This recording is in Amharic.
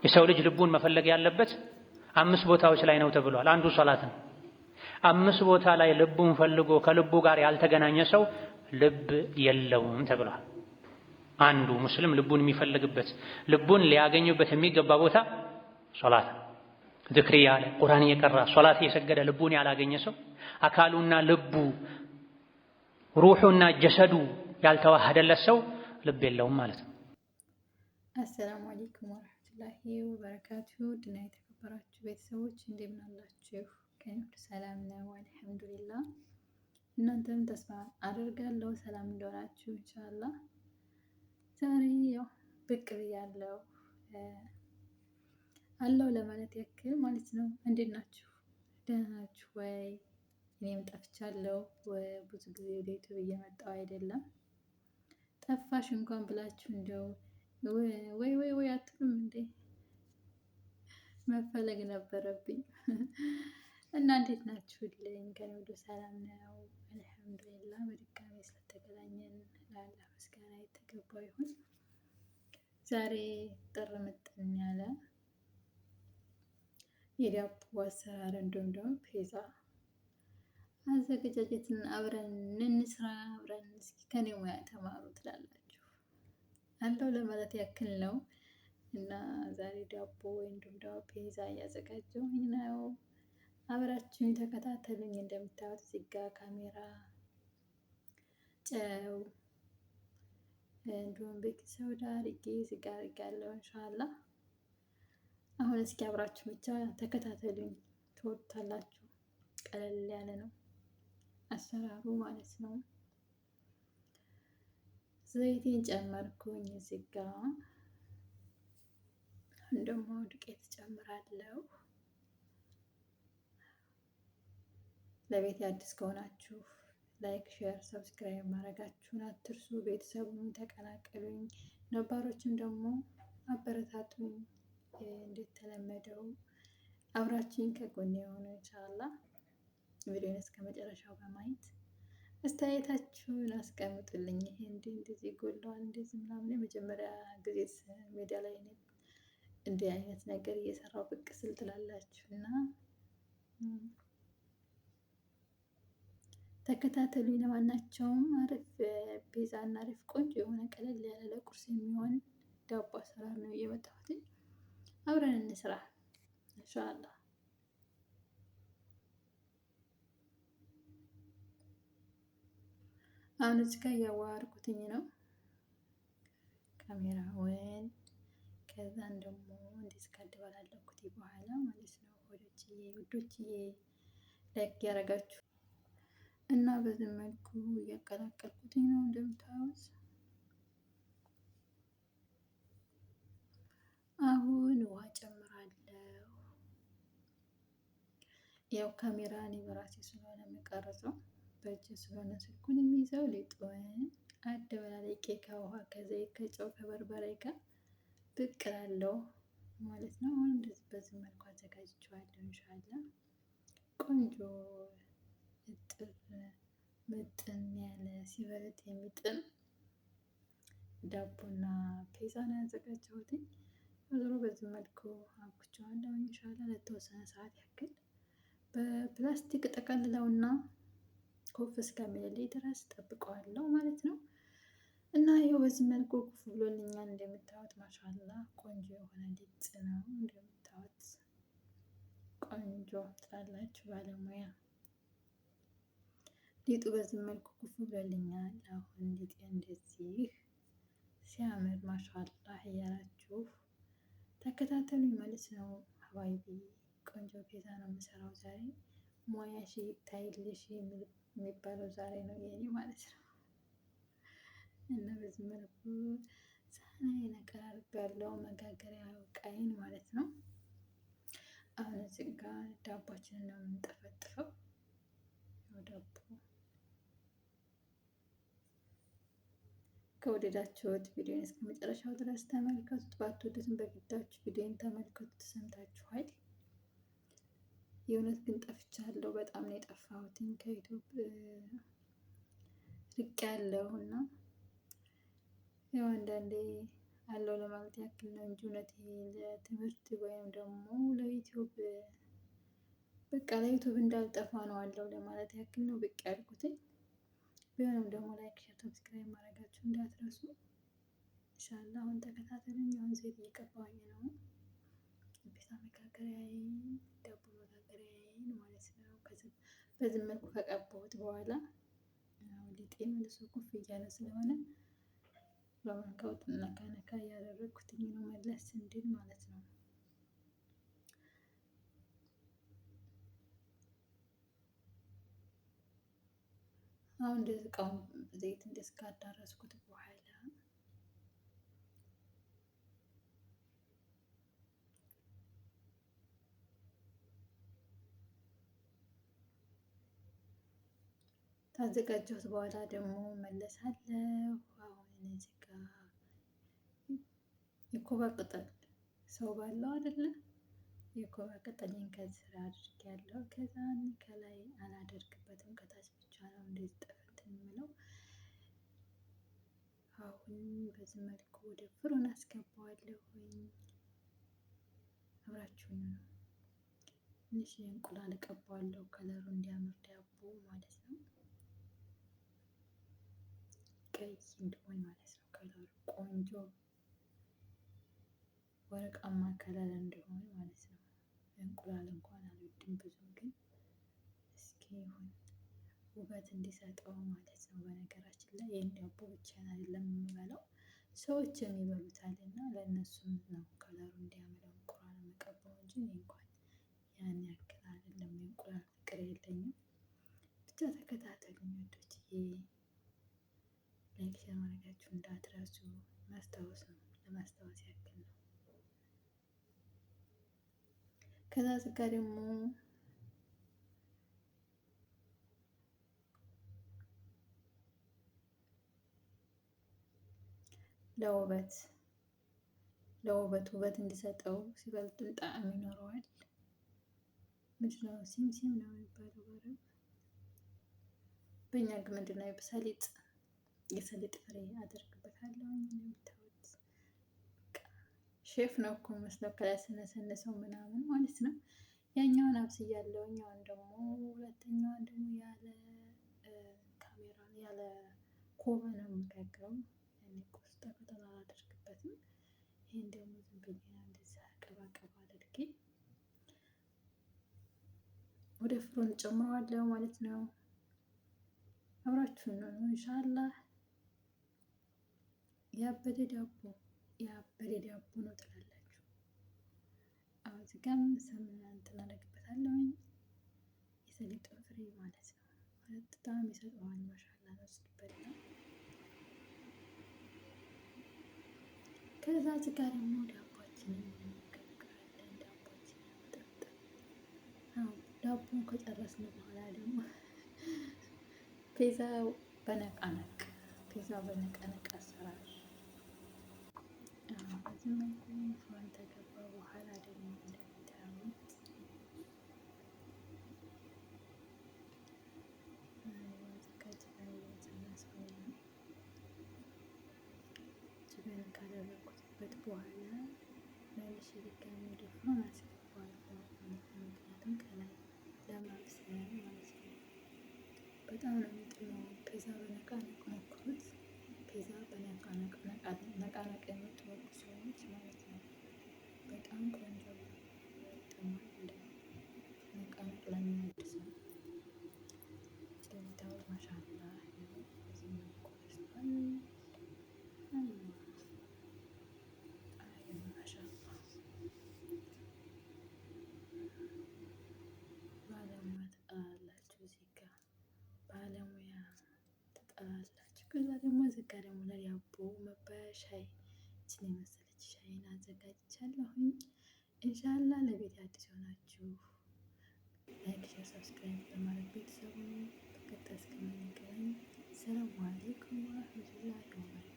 የሰው ልጅ ልቡን መፈለግ ያለበት 5 ቦታዎች ላይ ነው ተብሏል። አንዱ ሶላት ነው። 5 ቦታ ላይ ልቡን ፈልጎ ከልቡ ጋር ያልተገናኘ ሰው ልብ የለውም ተብሏል። አንዱ ሙስሊም ልቡን የሚፈልግበት ልቡን ሊያገኝበት የሚገባ ቦታ ሶላት ነው። ዝክር እያለ ቁርአን እየቀራ ሶላት እየሰገደ ልቡን ያላገኘ ሰው አካሉና ልቡ ሩሑና ጀሰዱ ያልተዋሃደለት ሰው ልብ የለውም ማለት ነው። አሰላሙ አለይኩም ወራህመቱላሂ ወበረካቱ። ድና የተከበራችሁ ቤተሰቦች እንደምን አላችሁ? ከኔ ሁሉ ሰላም ነው አልሐምዱሊላህ። እናንተም ተስፋ አደርጋለሁ ሰላም እንደሆናችሁ ኢንሻአላህ። ዛሬ ያው ብቅ ብያለሁ አለው ለማለት ያክል ማለት ነው። እንዴት ናችሁ? ደህና ናችሁ ወይ? እኔም ጠፍቻለሁ። ብዙ ጊዜ ወደ ዩቲዩብ እየመጣሁ አይደለም። ጠፋሽ እንኳን ብላችሁ እንደው ወይ ወይ ወይ አትሉም እንዴ? መፈለግ ነበረብኝ። እና እንዴት ናችሁልኝ? ከኔ ሁሉ ሰላም ነው አልሐምዱሊላህ። በድጋሚ ስለተገናኘን ለአላህ ምስጋና የተገባው ይሁን። ዛሬ ጥር ምጥን ያለ የዳቦ አሰራር እንዲሁም ደግሞ ፒዛ አዘገጃጀትን አብረን እንስራ፣ አብረን እስኪ ከኔ ሙያ ተማሩ ትላላችሁ አለው ለማለት ያክል ነው። እና ዛሬ ዳቦ ወይም ደግሞ ፒዛ እያዘጋጀሁኝ ነው። አብራችሁኝ ተከታተሉኝ። እንደምታዩት እዚህ ጋ ካሜራ፣ ጨው እንዲሁም baking soda አድርጌ እዚህ ጋ አድርጌያለሁ። ኢንሻአላህ አሁን እስኪ አብራችሁ ብቻ ተከታተሉኝ፣ ትወዱታላችሁ። ቀለል ያለ ነው አሰራሩ ማለት ነው። ዘይቴን ጨመርኩኝ እዚህ ጋ። አሁን ደግሞ ዱቄት ጨምራለሁ። ለቤት አዲስ ከሆናችሁ like፣ share፣ subscribe ማድረጋችሁን አትርሱ። ቤተሰቡን ተቀላቀሉኝ፣ ነባሮችም ደግሞ አበረታቱኝ። እንደተለመደው አብራችሁኝ ከጎኔ የሆኑ ኢንሻአላህ ቪዲዮን እስከ መጨረሻው በማየት አስተያየታችሁን አስቀምጡልኝ። ይሄ እንዲህ እንደዚህ ጎድሏል እንደዚህ ምናምን የመጀመሪያ ጊዜ ሜዳ ላይ እንዲህ አይነት ነገር እየሰራው ብቅ ስል ትላላችሁ እና ተከታተሉኝ። ለማናቸውም አሪፍ ፒዛ እና አሪፍ ቆንጆ የሆነ ቀለል ያለ ለቁርስ የሚሆን ዳቦ አሰራር ነው እየመጣሁት። አብረን እንስራ ኢንሻአላህ። አሁን እዚህ ጋር እያዋሃድኩትኝ ነው ካሜራውን። ከዛን ደግሞ እንደዚህ ካደባላለኩት በኋላ ማለት ነው ወዶችዬ ውዶችዬ like ያደረጋችሁ እና በዚህ መልኩ እያቀላቀልኩትኝ ነው እንደምታዩት። አሁን ውሃ ጨምራለሁ። ያው ካሜራ እኔ በራሴ ስለሆነ የምቀርጸው በእጅ ስለሆነ ስልኩን የሚይዘው ሊጡን አደበላልቄ ከውሃ ከዘይት ከጨው ከበርበሬ ጋር ብቅ እላለሁ ማለት ነው። አሁን እንደዚህ በዚህ መልኩ አዘጋጅቼዋለሁ። ኢንሻአላህ ቆንጆ እጥር ምጥን ያለ ሲበሉት የሚጥም ዳቦና ፒዛ ነው ያዘጋጀሁት። ዞሮ በዚህ መልኩ አብኩቸዋለሁ። ኢንሻአላህ ለተወሰነ ሰዓት ያክል በፕላስቲክ ጠቀልለውና ኩፍ እስከሚልልኝ ድረስ ጠብቀዋለሁ ማለት ነው። እና ይኸው በዚህ መልኩ ኩፍ ብሎልኛል። እንደምታዩት ማሻአላህ ቆንጆ የሆነ ሊጥ ነው። እንደምታዩት ቆንጆ ትላላችሁ ባለሙያ። ሊጡ በዚህ መልኩ ኩፍ ብሎልኛል። አሁን ሊጤ እንደዚህ ሲያምር ማሻአላህ እያላችሁ ተከታተሉኝ ማለት ነው። ሀባይቢ ቆንጆ ፒዛ ነው የምሰራው ዛሬ። ሙያሽ ይታይልሽ የሚባለው ዛሬ ነው የኔ ማለት ነው። እና በዚህ መልኩ ሳህናዬን አቀራርቤያለሁ፣ መጋገሪያ እቃዬን ማለት ነው። አሁን እዚህ ጋር ዳቦአችንን ነው የምንጠፈጥፈው። ዳቦ ከወደዳችሁት ቪዲዮን እስከ መጨረሻው ድረስ ተመልከቱት። ባትወዱትም በግዳችሁ ቪዲዮን ተመልከቱት። ሰምታችኋል። የእውነት ግን ጠፍቻለሁ። በጣም ነው የጠፋሁትኝ ከዩቲዩብ ርቅ ያለው እና ያው አንዳንዴ አለው ለማለት ያክል ነው እንጂ እውነት ለትምህርት ወይም ደግሞ ለዩቲዩብ በቃ ለዩቲዩብ እንዳልጠፋ ነው አለው ለማለት ያክል ነው ብቅ ያልኩትኝ። ቢሆንም ደግሞ like፣ share፣ subscribe ማድረጋችሁ እንዳትረሱ። ኢንሻአላህ አሁን ተከታተሉኝ። አሁን ዘይት እየቀባሁኝ ነው። ፒዛ መጋገሪያዬን ዳቦ መጋገሪያዬን ማለት ነው። በዚህ መልኩ ከቀባሁት በኋላ ሊጤ መልሶ ኩፍ እያለ ስለሆነ በማንካው ነካ ነካ እያደረግኩትኝ ነው መለስ እንዲል ማለት ነው። አሁን እንደዚህ እቃውን ዘይት እንደዚህ ካዳረስኩት በኋላ ካዘጋጀሁት በኋላ ደግሞ መለሳለሁ። አሁን እዚህ ጋር የኮባ ቅጠል ሰው ባለው አይደለ? የኮባ ቅጠልን ከስር አድርጌያለሁ። ከዛ ከላይ አላደርግበትም፣ ከታች ብቻ ነው እንደዚህ ጠፍት የምለው። አሁን በዚህ መልኩ ወደ ፍሩን አስገባዋለሁኝ። አብራችሁን ነው። ትንሽ እንቁላል እቀባዋለሁ፣ ከለሩ እንዲያምር ዳቦ ማለት ነው። ቀይ እንዲሆን ማለት ነው። ከለሩ ቆንጆ ወርቃማ color እንዲሆን ማለት ነው። እንቁላል እንኳን አልወድም ብዙም፣ ግን እስኪ ይሁን ውበት እንዲሰጠው ማለት ነው። በነገራችን ላይ ይህን ዳቦ ብቻዬን አይደለም የምበላው፣ ሰዎች የሚበሉታል እና ለእነሱም ነው ከለሩ እንዲያምር እንቁላል የምቀባው እንጂ እኔ እንኳን ያን ያክል አይደለም የእንቁላል ፍቅር የለኝም። ብቻ ተከታተሉኝ ውዶችዬ። like share ማድረጋችሁ እንዳትረሱ። ማስታወስ ነው፣ ለማስታወስ ያክል ነው። ከዛ እዚህ ጋ ደግሞ ለውበት ለውበት ውበት እንዲሰጠው ሲበልጥን ጣዕም ይኖረዋል። ምንድነው ሲምሲም ነው የሚባለው በአረብ፣ በእኛ ግን ምንድነው ሰሊጥ፣ የሰሊጥ ፍሬ አደርግበታለሁ። እንደምታዩት ሼፍ ነው እኮ መስለው ከላይ ስነሰንሰው ምናምን ማለት ነው። ያኛውን አብስያለሁ። እኛውን ደግሞ ሁለተኛውን ደግሞ ያለ ካሜራ ያለ ኮባ ነው የምጋግረው። ያኔ ቆስጣ ቅጠል አላደርግበትም። ይሄን ደግሞ ዝም ብዬ እንደዛ ቀባቀባ አድርጌ ወደ ፍሩን ጨምረዋለሁ ማለት ነው። አብራችሁን ነው ኢንሻአላህ። ያበደ ዳቦ ያበደ ዳቦ ነው ትላላችሁ። አሁን እዚህ ጋር ሰምና እንትን አደርግበታለሁ የሰሊጡን ፍሬ ማለት ነው። በጣም ይሰጠዋል። ማሻአላ ነው ሲበላ። ከዛ እዚህ ጋር ደግሞ ዳቦአችንን እንጋግራለን። ዳቦአችንን መጠፍጠፍ ዳቦን ከጨረስን በኋላ ደግሞ ፒዛ በነቃነቅ ፒዛ በነቃነቅ አሰራር በዚህ መልኩ فرن ተገባ በኋላ ደግሞ እንደምታዩት جبن ካደረኩትበት በኋላ መልሼ ድጋሚ ወደ فرن አስገባዋለሁ ማለት ነው። ምክንያቱም ከላይ ለማብሰል ማለት ነው። በጣም ነው የሚጥመው። ፒዛ በነቃነቅ ሞክሩት። ፒዛ በነቃነቅ ነቃነቅ የምትወዱ ሰዎች ማለት ነው። በጣም ቆንጆ ነው። ይጥማል። እንደ ነቃነቅ ለሚወድ ሰው እንደምታዩት ማሻአላህ በዚህ መልኩ በስሏል። ባለሙያ ትጠላላችሁ፣ እዚህ ጋ ባለሙያ ትጠላላችሁ። ከዛ ደግሞ እዚህ ጋ ደግሞ ለዳቦ መባያ ሻይ ይችን የመሰለች ሻይን አዘጋጅቻለሁኝ። ኢንሻአላህ ለቤት አዲስ የሆናችሁ like፣ share፣ subscribe በማድረግ ቤተሰቡ በቀጣይ እስከምንገናኝ ሰላም አለይኩም ወራህመቱላሂ ወበረካቱ።